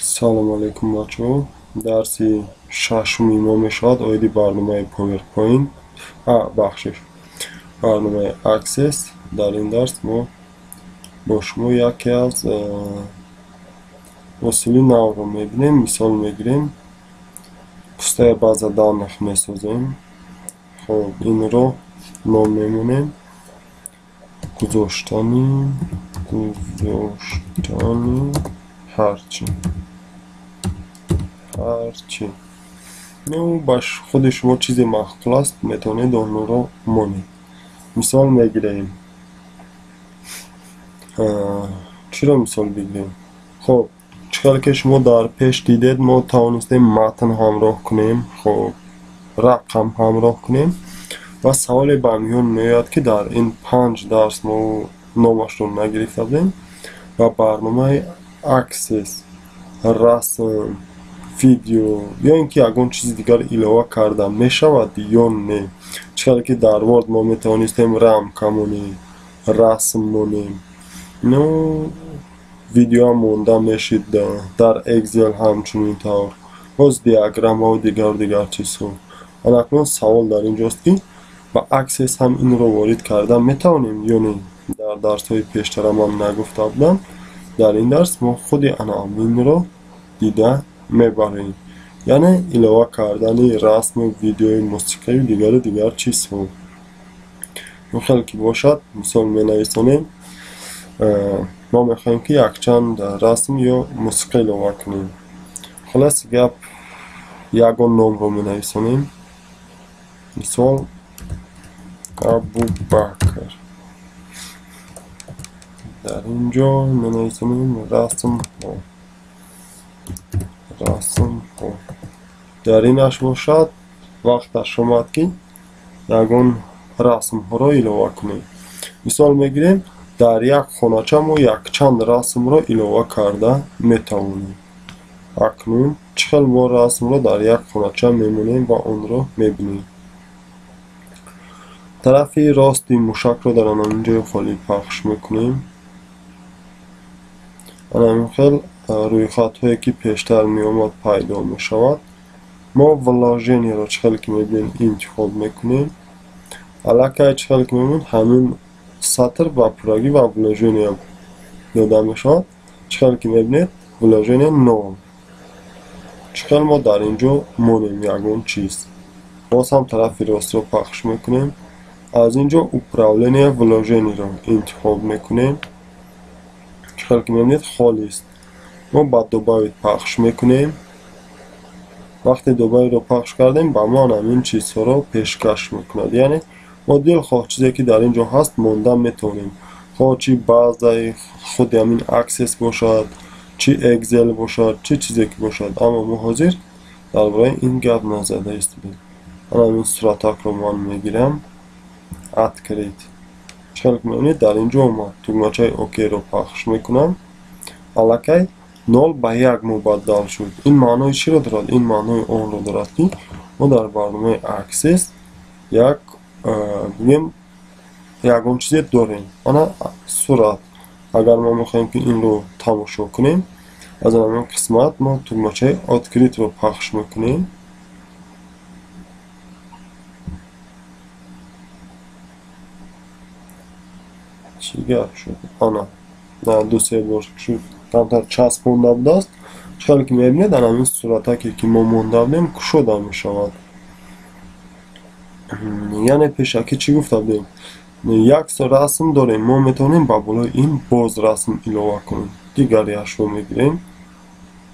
Салом алейкум, бачаҳо. Дарси шашуми мо мешавад оиди барномаи PowerPoint, бахшиш, барномаи Access. Дар ин дарс мо бо шумо яке аз усули навро мебинем, мисол мегирем. Пустая база данных месозем. Хоб, инро ном мемонем. Гузоштани ҳарчи. Ну, ба худи шумо чизе маъқул аст, метавонед онро монед. Мисол мегирем. Чиро мисол бигирем? Хоб, чӣ хеле ки шумо дар пеш дидед, мо тавонистем матн ҳамроҳ кунем, хоб, рақам ҳамроҳ кунем ва саволе ба миён меояд, ки дар ин 5 дарс мо номашро нагирифта будем ва барномаи Access расм, видео ё ин ки ягон чизи дигар илова карда мешавад ё не. Чӣ хеле ки дар Word мо метавонистем рамка монем, расм монем, ну видеоам монда мешид, дар Excel ҳамчунин тавр, боз диаграммаву дигар чизҳо. Акнун савол дар ин ҷост, ки ба Access ҳам инро ворид карда метавонем ё не. Дар дарсҳои пештара ман нагуфта будам. Дар ин дарс мо худи ана ҳаминро дида мебарем, яъне илова кардани расму видеои мусиқию дигару дигар чизҳо. Ин хеле ки бошад, мисол менависонем. Мо мехоҳем, ки якчанд расм ё мусиқа илова кунем. Хулоси гап, ягон номро менависонем, мисол Абубакр. Дар ин ҷо менависонем расмҳо. Дар инаш бошад, вақташ омад, ки ягон расмҳоро илова кунем. Мисол мегирем, дар як хонача мо якчанд расмро илова карда метавонем. Акнун чӣ хел мо расмро дар як хонача мемонем ва онро мебинем. Тарафи рости мушакро дар ҳамин ҷои холӣ пахш мекунем. Ана ҳамин хел рӯйхатҳое, ки пештар меомад, пайдо мешавад. Мо вложениеро, чӣ хеле ки мебинем, интихоб мекунем. Аллакай, чӣ хеле ки мебинем, ҳамин сатр ба пуррагӣ ва вложение дода мешавад. Чӣ хеле ки мебинед, вложение нол. Чӣ хел мо дар ин ҷо монем ягон чиз? Боз ҳам тарафи ростро пахш мекунем. Аз ин ҷо управление вложениеро интихоб мекунем. Чӣ хеле ки мебинед, холист. Мо ба добавить пахш мекунем. Вақте добавитьро пахш кардем, ба мо ҳамин чизҳоро пешкаш мекунад. Яъне мо дилхоҳ чизе, ки дар ин ҷо ҳаст, монда метавонем. Хоҳ чи баъзаи худи ҳамин Access бошад, чи Excel бошад, чӣ чизе ки бошад. Аммо мо ҳозир дар бораи ин гап назада истодем. Ана ҳамин суратакро ман мегирам. Открыть. Чӣ хеле ки мебинед, дар ин ҷо омад. Тугмачаи ОК-ро пахш мекунам. Аллакай 0 ба 1 мубаддал шуд. Ин маънои чиро дорад? Ин маънои онро дорад, ки мо дар барномаи Access як бигем ягон чизе дорем. Ана сурат. Агар мо мехоҳем, ки инро тамошо кунем, аз ҳамин қисмат мо тугмачаи открытьро пахш мекунем. Чӣ гап шуд? Ана, ду-се бор шуд, камтар часпонда будааст. Чӣ хеле ки мебинед, ана ҳамин суратаке, ки мо монда будем, кушода мешавад. Яъне пешакӣ чӣ гуфта будем? Як расм дорем, мо метавонем ба болои ин боз расм илова кунем. Дигариашро мегирем.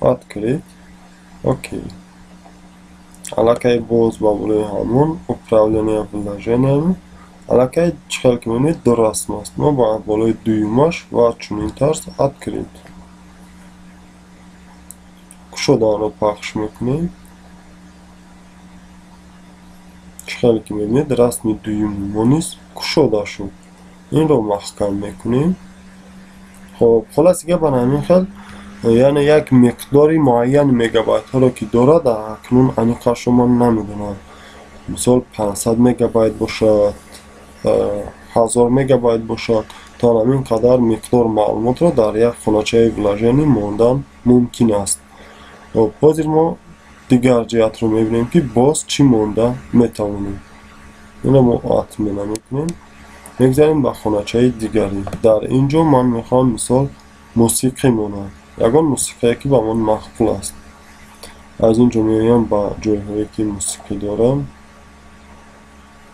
Открыть. Окей. Аллакай боз ба болои ҳамон управление вложениями. Аллакай, чӣ хеле ки мебинед, ду расм аст. Мо ба болои дуюмаш ва чунин тарз открыть. Кушодаанро пахш мекунем. Чӣ хеле ки мебинед, расми дуюми мо низ кушода шуд. Инро маҳкам мекунем. Хоб, хулоси гап, ана ҳамин хел, яъне як миқдори муайяни мегабайтҳоро ки дорад, акнун аниқашро ман намедонам. Мисол, 500 мегабайт бошад, 1000 мегабайт бошад, то ҳамин қадар миқдор маълумотро дар як хоначаи вложение мондан мумкин аст. Хоб, ҳозир мо дигар ҷиҳатро мебинем, ки боз чӣ монда метавонем. Инро мо отмена мекунем, мегзарем ба хоначаи дигарӣ. Дар ин ҷо ман мехоҳам мисол мусиқӣ монам, ягон мусиқие ки ба ман маъқул аст. Аз ин ҷо меоям ба ҷойҳое ки мусиқӣ дорам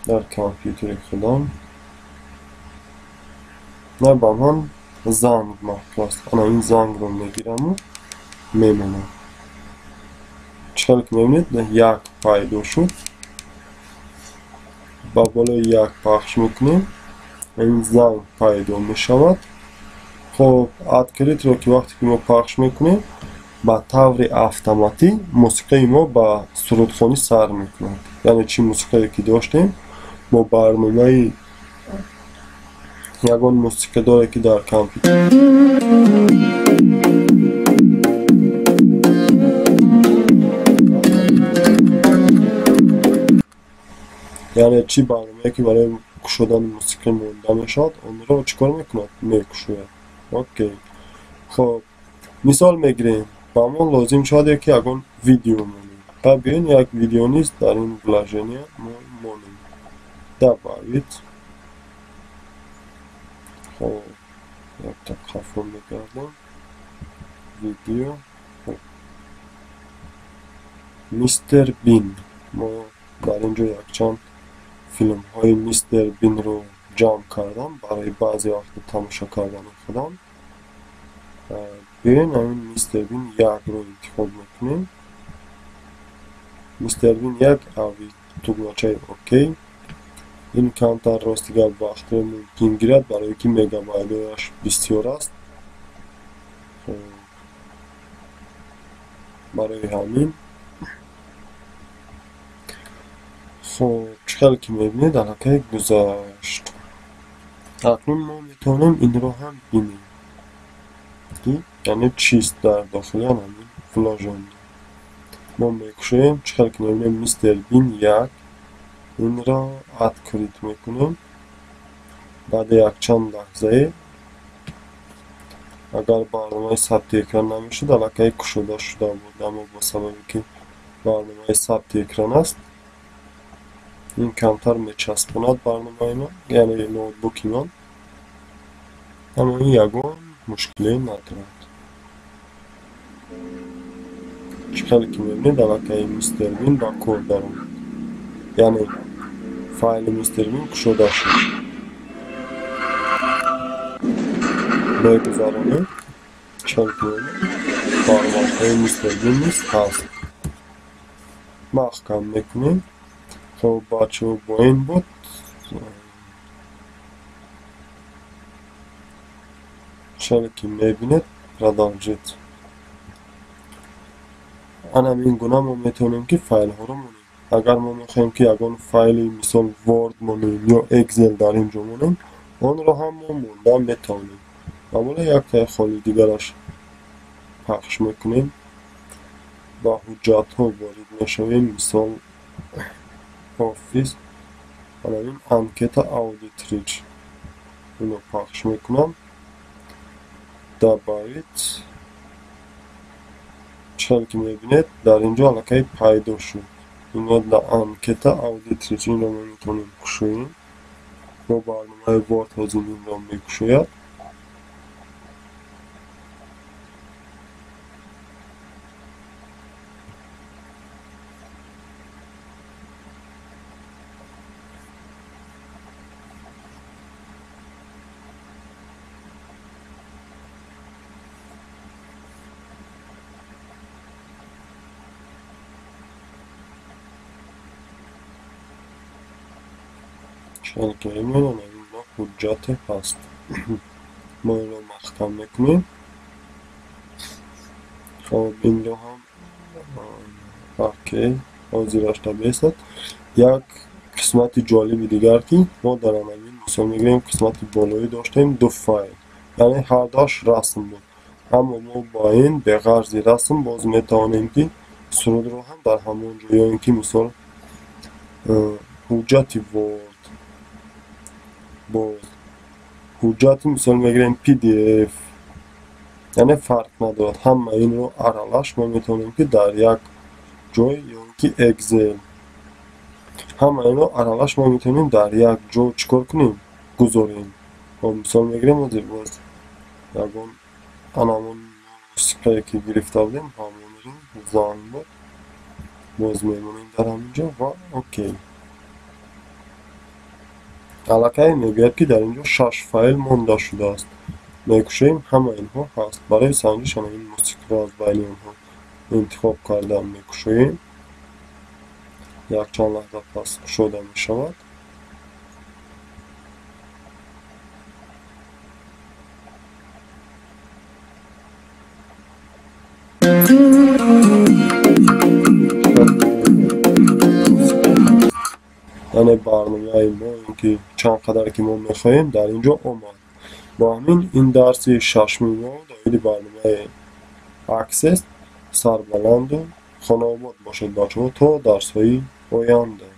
дар компютери худам. На, ба ман занг маъқул аст. Ана ин зангро мегираму мемонам. Чӣ хеле ки мебинед, як пайдо шуд. Ба болои як пахш мекунем, ин занг пайдо мешавад. Хоб, открытро ки вақте ки мо пахш мекунем, ба таври автоматӣ мусиқии мо ба сурудхонӣ сар мекунад. Яъне чӣ мусиқие ки доштем, бо барномаи ягон мусиқидоре ки дар компютер яъне чӣ барномае ки барои кушодани мусиқӣ монда мешавад, онро чӣ кор мекунад? Мекушояд. Окей. Хоб, мисол мегирем, ба мо лозим шавад ки ягон видео монем. Ха, биён як видео низ дар ин вложение мо монем. Добавить. Хоб, якта қафо мегардам. Видео. Хоб, Мистер Бин. Мо дар ин ҷо якчанд филмҳои Мистер Бинро ҷамъ кардам барои баъзе вақти тамошо кардани худам. Биёен ҳамин Мистер Бин якро интихоб мекунем. Мистер Бин як ави тугмачаи окей. Ин камтар рости гап вақтро мумкин гирад, барое ки мегабайтҳояш бисёр аст. Барои ҳамин. Хоб, чӣ хеле ки мебинед, аллакай гузашт. Акнун мо метавонем инро ҳам бинем, ки яъне чист дар дохили ҳамин вложение. Мо мекушоем, чӣ хеле ки мебинем Мистер Бин як, инро открыть мекунем. Баъди якчанд лаҳзае агар барномаи сабти экран намешуд, аллакай кушода шуда буд, аммо бо сабабе ки барномаи сабти экран аст, ин камтар мечаспонад барномаи ман, яъне ноутбуки ман, аммо ин ягон мушкиле надорад. Чӣ хеле ки мебинед, аллакай Мистер Бин ба кор даромад, яъне файли Мистер Бин кушода шуд. Мегузаронем, чӣ хеле ки мебинед, барномаҳои Мистер Бин низ ҳаст. Маҳкам мекунем. Хоб, бачаҳо, бо ин буд. Чӣ ки мебинед, продолжить. Ана ин гуна мо метавонем ки файлҳоро монем. Агар мо мехоҳем ки ягон файли мисол Word монем ё Excel дар ин ҷо монем, онро ҳам мо монда метавонем. Ба болои яктаи холи дигараш пахш мекунем, ба ҳуҷҷатҳо ворид мешавем, мисол Office, ана ин анкета Outreach, инро пахш мекунам. Добавить. Чӣ хеле ки мебинед, дар ин ҷо аллакай пайдо шуд. Инро дар анкета Outreach инро мо метавонем кушоем. Бо барномаи Word ҳозир инро мекушояд. Чӣ ки мебинед, ин ҳуҷҷате ҳаст. Мо инро маҳкам мекунем. Хоб, инро ҳам окей, ҳозираш табиестад. Як қисмати ҷолиби дигар ки мо дар ҳамин мисол мегирем, қисмати болоӣ доштем ду файл, яъне ҳардуаш расм буд. Аммо мо бо ин беғарзи расм боз метавонем ки сурудро ҳам дар ҳамон ҷо, ё ин ки мисол ҳуҷҷати Word, боз ҳуҷҷати мисол мегирем PDF, Яъне фарқ надорад. Ҳама инро аралаш мо метавонем, ки дар як ҷой ё ки Excel ҳама инро аралаш мо метавонем дар як ҷо чӣ кор кунем? Гузорем. Хоб, мисол мегирем, ҳозир боз ягон анамон мусиқае ки гирифта будем, ҳамонро занг буд, боз мемонем дар ҳамин ҷо ва окей. Аллакай мегӯяд, ки дар ин ҷо 6 файл монда шудааст. Мекушоем, ҳама инҳо ҳаст. Барои санҷиш ана ин мусиқиро аз байни онҳо интихоб карда мекушоем. Якчанд лаҳза пас кушода мешавад. Яъне барномаи мо, ки чанд қадар ки мо мехоҳем, дар ин ҷо омад. Бо ҳамин ин дарси шашми мо доири барномаи Access. Сарбаланду хонаобод бошед, бачаҳо, то дарсҳои оянда.